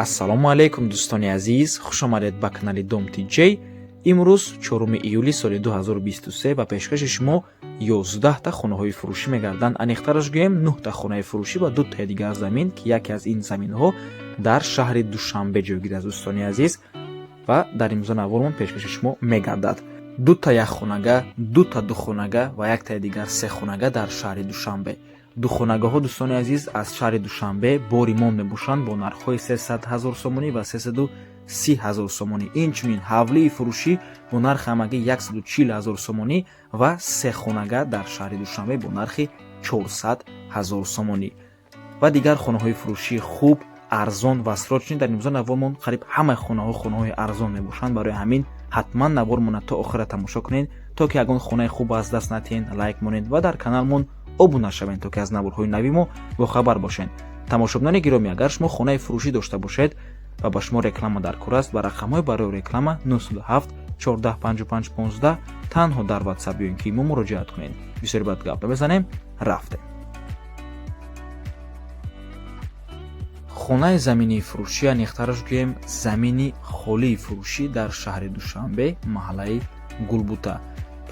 Ассалому алайкум, дӯстони азиз, хушомадед ба канали Дом Тиҷей. Имрӯз 4 июли соли 2023 ва пешкаши шумо 11та хонаҳои фурӯшӣ мегарданд. Аниқтараш гӯем, 9та хонаи фурӯшӣ ва дутаи дигар замин, ки яке аз ин заминҳо дар шаҳри Душанбе ҷойгир аст, дӯстони азиз, ва дар имрӯза навормон пешкаши шумо мегардад. Дута якхонага, дута духонага ва яктаи дигар сехонага дар шаҳри Душанбе. Духонагаҳо, дӯстони азиз, аз шаҳри Душанбе бори мон мебошанд бо нархҳои 300 ҳазор сомонӣ ва 330 ҳазор сомонӣ. Инчунин ҳавлии фурӯшӣ бо нархи ҳамагӣ 140 ҳазор сомонӣ ва сехонага дар шаҳри Душанбе бо нархи 400 ҳазор сомонӣ ва дигар хонаҳои фурӯшии хуб, арзон ва срочный. Дар имрӯза навормон қариб ҳамаи хонаҳо хонаҳои арзон мебошанд. Барои ҳамин ҳатман навормона то охира тамошо кунед, то ки ягон хонаи хуб аз даст натиҳед. Лайк монед ва дар каналмон обуна шавед, то ки аз наворҳои нави мо бохабар бошед. Тамошобинони гиромӣ, агар шумо хонаи фурӯшӣ дошта бошед ва ба шумо реклама дар кор аст, ба рақамҳои барои реклама 907 14 55 15 танҳо дар Ватсап ё ин ки мо муроҷиат кунед. Бисёри бад гап намезанем, рафтем. Хонаи заминии фурӯшӣ, аниқтараш гӯем, замини холии фурӯшӣ дар шаҳри Душанбе, маҳаллаи Гулбута.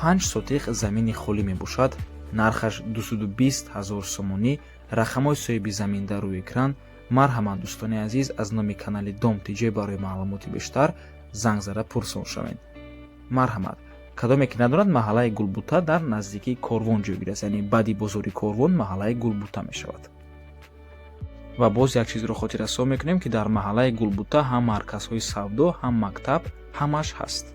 5 сотих замини холӣ мебошад, нархаш 220 ҳазор сомонӣ. Рақамҳои соҳиби замин дар рӯи экран. Марҳамат, дӯстони азиз, аз номи канали Дом Тиҷе барои маълумоти бештар занг зада пурсон шавед. Марҳамат, кадоме ки надонад, маҳаллаи Гулбута дар наздикии Корвон ҷойгир аст, яъне баъди бозори Корвон маҳаллаи Гулбута мешавад. Ва боз як чизро хотиррасон мекунем, ки дар маҳаллаи Гулбута ҳам марказҳои савдо, ҳам мактаб, ҳамаш ҳаст.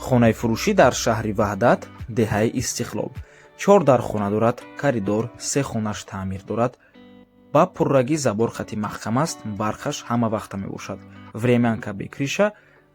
Хонаи фурӯшӣ дар шаҳри Ваҳдат, деҳаи Истиқлол, чор дар хона дорад, коридор, се хонаш таъмир дорад, ба пуррагӣ забор хати маҳкам аст, барқаш ҳама вақта мебошад, времянка бе крыша,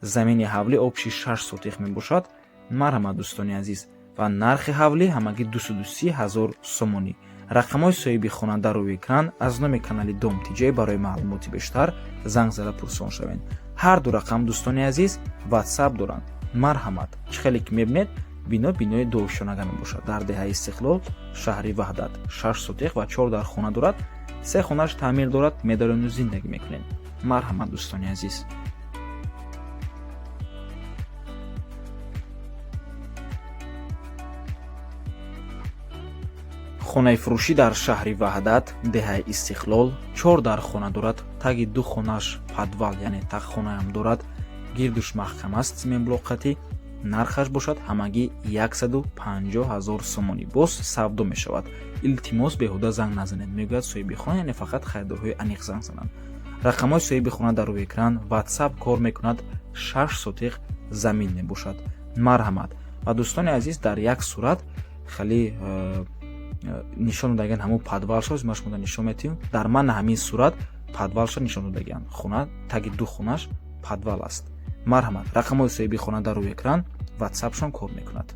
замини ҳавлӣ общий 6 сотих мебошад. Марҳамат, дӯстони азиз, ва нархи ҳавлӣ ҳамагӣ 230 ҳазор сомонӣ. Рақамҳои соҳиби хона дар рӯи экран. Аз номи канали Дом Тиҷей барои маълумоти бештар занг зада пурсон шавед. Ҳар ду рақам, дӯстони азиз, Ватсап доранд. Марҳамат, чӣ хеле ки мебинед, бино бинои дуошёнага мебошад дар деҳаи Истиқлол, шаҳри Ваҳдат. 6 сотих ва чор дар хона дорад, се хонаш таъмир дорад, медарону зиндагӣ мекунед. Марҳамат, дӯстони азиз. Хонаи фурӯшӣ дар шаҳри Ваҳдат, деҳаи Истиқлол, чор дар хона дорад, таги ду хонаш подвал, яъне тагхонаам дорад, гирдуш маҳкам аст, цементблок қатӣ, нархаш бошад ҳамагӣ 150 ҳазор сомонӣ, боз савдо мешавад. Илтимос, беҳуда занг назанед, мегӯяд соҳиби хона, яъне фақат харидорҳои аниқ занг зананд. Рақамҳои соҳиби хона дар рӯи экран, Ватсап кор мекунад, 6 сотих замин мебошад. Марҳамат. Ва, дӯстони азиз, дар як сурат хеле нишон додагиан ҳамун подвалшо ма шумо нишон метиҳем. Дар мана ҳамин сурат подвалша нишон додагиан, хона таги ду хонаш подвал аст. Марҳамат, рақамҳои соҳиби хона дар рӯи экран, Ватсапшон кор мекунад.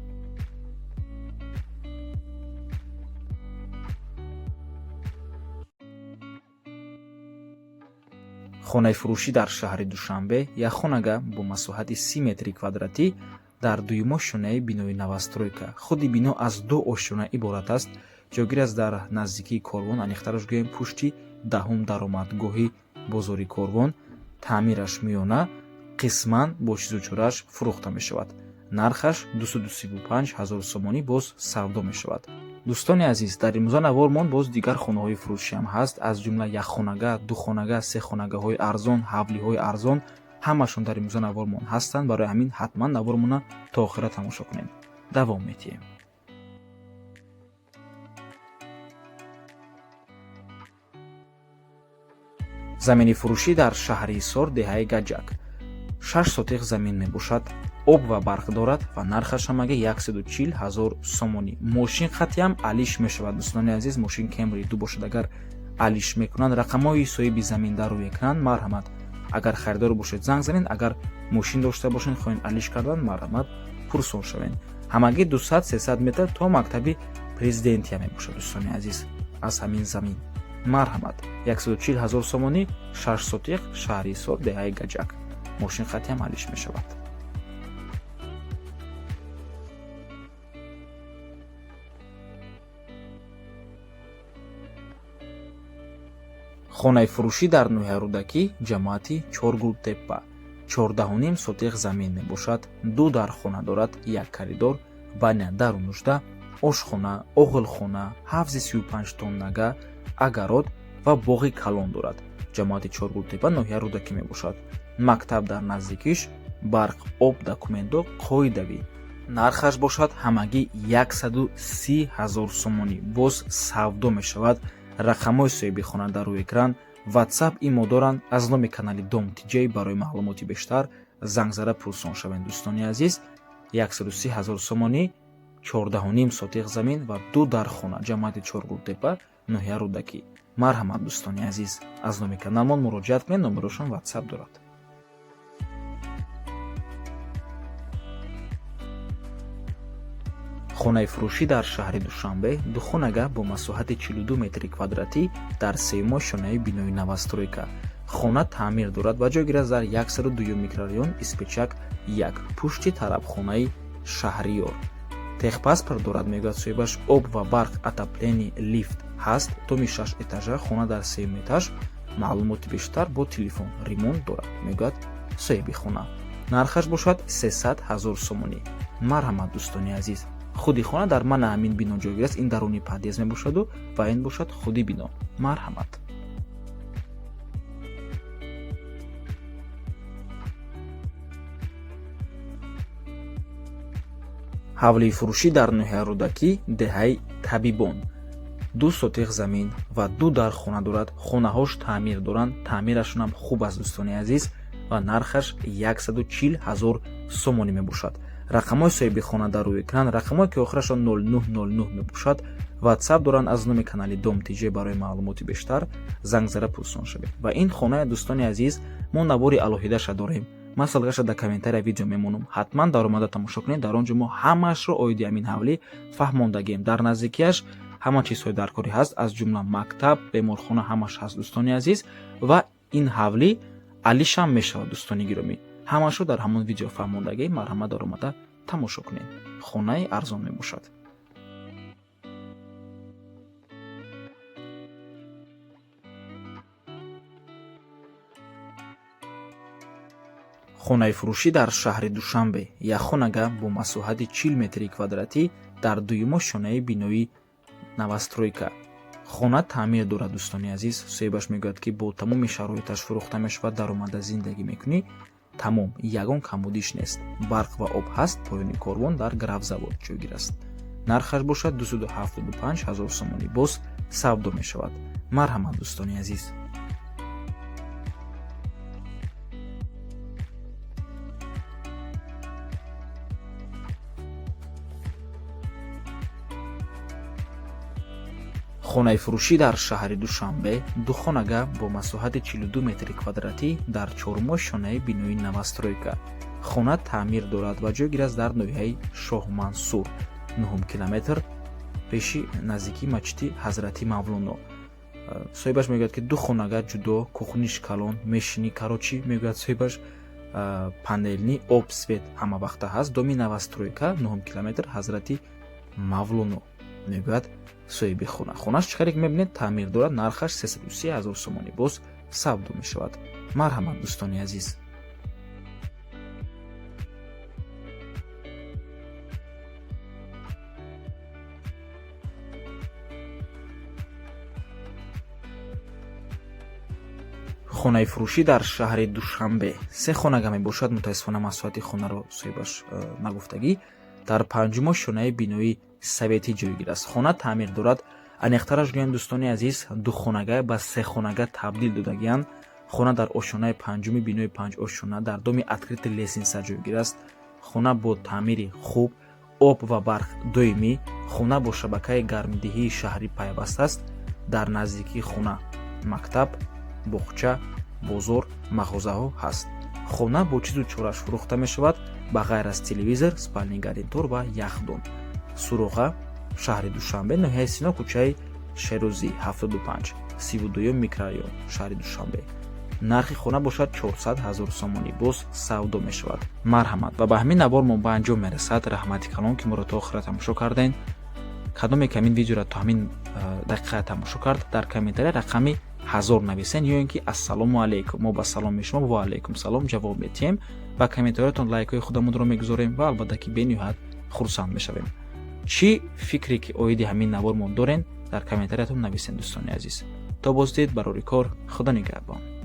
Хонаи фурӯшӣ дар шаҳри Душанбе, якхонага бо масоҳати 30 метри квадратӣ дар дуюм ошёнаи бинои новостройка. Худи бино аз ду ошёна иборат аст, ҷойгир аст дар наздикии Корвон, аниқтараш гӯем, пушти даҳум даромадгоҳи бозори Корвон. Таъмираш миёна, қисман бо чизу чорааш фурӯхта мешавад. Нархаш 235 ҳазор сомонӣ, боз савдо мешавад. Дӯстони азиз, дар имрӯза навормон боз дигар хонаҳои фурӯшиам ҳаст, аз ҷумла якхонага, духонага, сехонагаҳои арзон, ҳавлиҳои арзон, ҳамашон дар имрӯза навормон ҳастанд. Барои ҳамин ҳатман навормона то охира тамошо кунед. Давом метиҳем. Замини фурӯшӣ дар шаҳри Ҳисор, деҳаи Гаҷак, 6 сотих замин мебошад, об ва барқ дорад ва нархаш ҳамагӣ 140 ҳазор сомонӣ. Мошин қатиам алиш мешавад, дӯстони азиз, мошин Кемри ду бошад, агар алиш мекунанд. Рақамҳои соҳиби замин дар рӯи экран. Марҳамат, агар харидор бошед, занг занед, агар мошин дошта бошед, хоҳед алиш кардан, марҳамат, пурсон шавед. Ҳамагӣ 200-300 метр то мактаби Президентия мебошад, дӯстони азиз, аз ҳамин замин. Марҳамат, 140 ҳазор сомонӣ, 6 сотиқ, шаҳри Ҳисор, деҳаи Гаҷак, мошин қатиам алиш мешавад. Хонаи фурӯшӣ дар ноҳияи Рӯдакӣ, ҷамоати Чоргултеппа, 14,5 сотих замин мебошад, ду дархона дорад, як коридор, баня дару 19, ошхона, оғилхона, ҳавзи 35 тоннага, огород ва боғи калон дорад. Ҷамоати Чоргултеппа, ноҳияи Рӯдакӣ мебошад. Мактаб дар наздикиш, барқ, об, документҳо қоидавӣ. Нархаш бошад ҳамагӣ 130 000 сомонӣ, боз савдо мешавад. Рақамҳои соҳиби хона дар рӯи экран, WhatsApp, имо доранд. Аз номи канали Дом ТJ барои маълумоти бештар занг зада пурсон шавед. Дӯстони азиз, 130 000 сомонӣ, 14,5 сотих замин ва ду дархона, ҷамоати Чоргултепа, ноҳия Рӯдакӣ. Марҳамат, дӯстони азиз, аз номи каналмон муроҷиат кунед, номерошон WhatsApp дорад. Хонаи фурӯшӣ дар шаҳри Душанбе, духонага бо масоҳати 42 метри квадратӣ дар сеюм ошёнаи бинои новостройка. Хона таъмир дорад ва ҷойгир аст дар 102 микрорайон, Испечак 1, пушти тарабхонаи Шаҳриёр. Техпаспорт дорад, мегӯяд соҳибаш, об ва барқ, отопление, лифт ҳаст, доми шаш этажа, хона дар сеюм этаж. Маълумоти бештар бо телефон. Ремонт дорад, мегӯяд соҳиби хона. Нархаш бошад 300 000 сомонӣ. Марҳамат, дӯстони азиз. Худи хона дар мана ҳамин бино ҷойгир аст. Ин даруни подъезд мебошаду ва ин бошад худи бино. Марҳамат. Ҳавлии фурӯшӣ дар ноҳияи Рӯдакӣ, деҳаи Табибон, ду сотих замин ва ду дархона дорад. Хонаҳош таъмир доранд, таъмирашонам хуб аст, дӯстони азиз, ва нархаш 140 000 сомонӣ мебошад. Рақамҳои соҳиби хона дар рӯи экран, рақамҳое ки охирашон 0909 мебошад, WhatsApp доранд. Аз номи канали Дом ТJ барои маълумоти бештар занг зада пурсон шавед. Ва ин хонае, дӯстони азиз, мо навори алоҳидаша дорем. Ман ссылкаша дар комментария видео мемонам, ҳатман даромада тамошо кунед. Дар он ҷо мо ҳамаашро оиди ҳамин ҳавлӣ фаҳмондагием. Дар наздикиаш ҳама чизҳои даркорӣ ҳаст, аз ҷумла мактаб, беморхона, ҳамаш ҳаст, дӯстони азиз. Ва ин ҳавлӣ алишам мешавад, дӯстони гиромӣ. Ҳамаашро дар ҳамон видео фаҳмондагӣ, марҳамат, даромада тамошо кунед. Хонаи арзон мебошад. Хонаи фурӯшӣ дар шаҳри Душанбе, якхонага бо масоҳати 40 метри квадратӣ дар дуюм ошёнаи бинои новостройка. Хона таъмир дорад, дӯстони азиз. Соҳибаш мегӯяд, ки бо тамоми шароиташ фурӯхта мешавад, даромада зиндагӣ мекунӣ, тамом, ягон камбудиш нест. Барқ ва об ҳаст, поёни корвон дар Графзавод ҷойгир аст. Нархаш бошад 275 000 сомонӣ, боз савдо мешавад. Марҳамат, дӯстони азиз. Хонаи фурӯшӣ дар шаҳри Душанбе, духонага бо масоҳати 42 метри квадратӣ дар чорум ошёнаи бинои новостройка. Хона таъмир дорад ва ҷойгир аст дар ноҳияи Шоҳмансур, 9 километр пеши наздикии масҷиди Ҳазрати Мавлоно. Соҳибаш мегӯяд, ки ду хонага ҷудо, кухниш калон, мешинӣ, короче, мегӯяд соҳибаш, панельный, об, свет ҳама вақта ҳаст. Доми новостройка, 9 километр, Ҳазрати Мавлоно, мегӯяд соҳиби хона. Хонаш чӣ хеле ки мебинед, таъмир дорад. Нархаш 330 000 сомонӣ, боз савдо мешавад. Марҳамат, дӯстони азиз. Хонаи фурӯшӣ дар шаҳри Душанбе, се хонага мебошад. Мутаассифона, масоҳати хонаро соҳибаш нагуфтагӣ. Дар панҷум ошёнаи бинои советӣ ҷойгир аст. Хона таъмир дорад. Аниқтараш гӯем, дӯстони азиз, духонага ба сехонага табдил додагианд. Хона дар ошёнаи панҷуми бинои панҷ ошёна дар доми открытый лестница ҷойгир аст. Хона бо таъмири хуб, об ва барқ доимӣ. Хона бо шабакаи гармидиҳии шаҳрӣ пайваст аст. Дар наздикии хона мактаб, боғча, бозор, мағозаҳо ҳаст. Хона бо чизу чораш фурӯхта мешавад, ба ғайр аз телевизор, спальный гарнитур ва яхдон. Суроға: шаҳри Душанбе, ноҳияи Сино, кӯчаи Шерӯзӣ, 75, 32 микрорайон, шаҳри Душанбе. Нархи хона бошад 400 000 сомонӣ, боз савдо мешавад. Марҳамат. Ва ба ҳамин навор мо ба анҷом мерасад. Раҳмати калон, ки моро то охира тамошо кардем. Кадоме ки ҳамин видеоро то ҳамин дақиқа тамошо кард, дар комментария рақами 1000 нависен ё ин ки «Ассалому алайкум». Мо ба саломи шумо «Ва алайкум салом» ҷавоб метиҳем, ба комментариятон лайкҳои худамонро мегузорем ва албатта ки бениҳоят хурсанд мешавем. Чӣ фикре ки оиди ҳамин навормон дорен, дар комментариятон нависен. Дӯстони азиз, то боздид, барори кор, Худо нигаҳбон.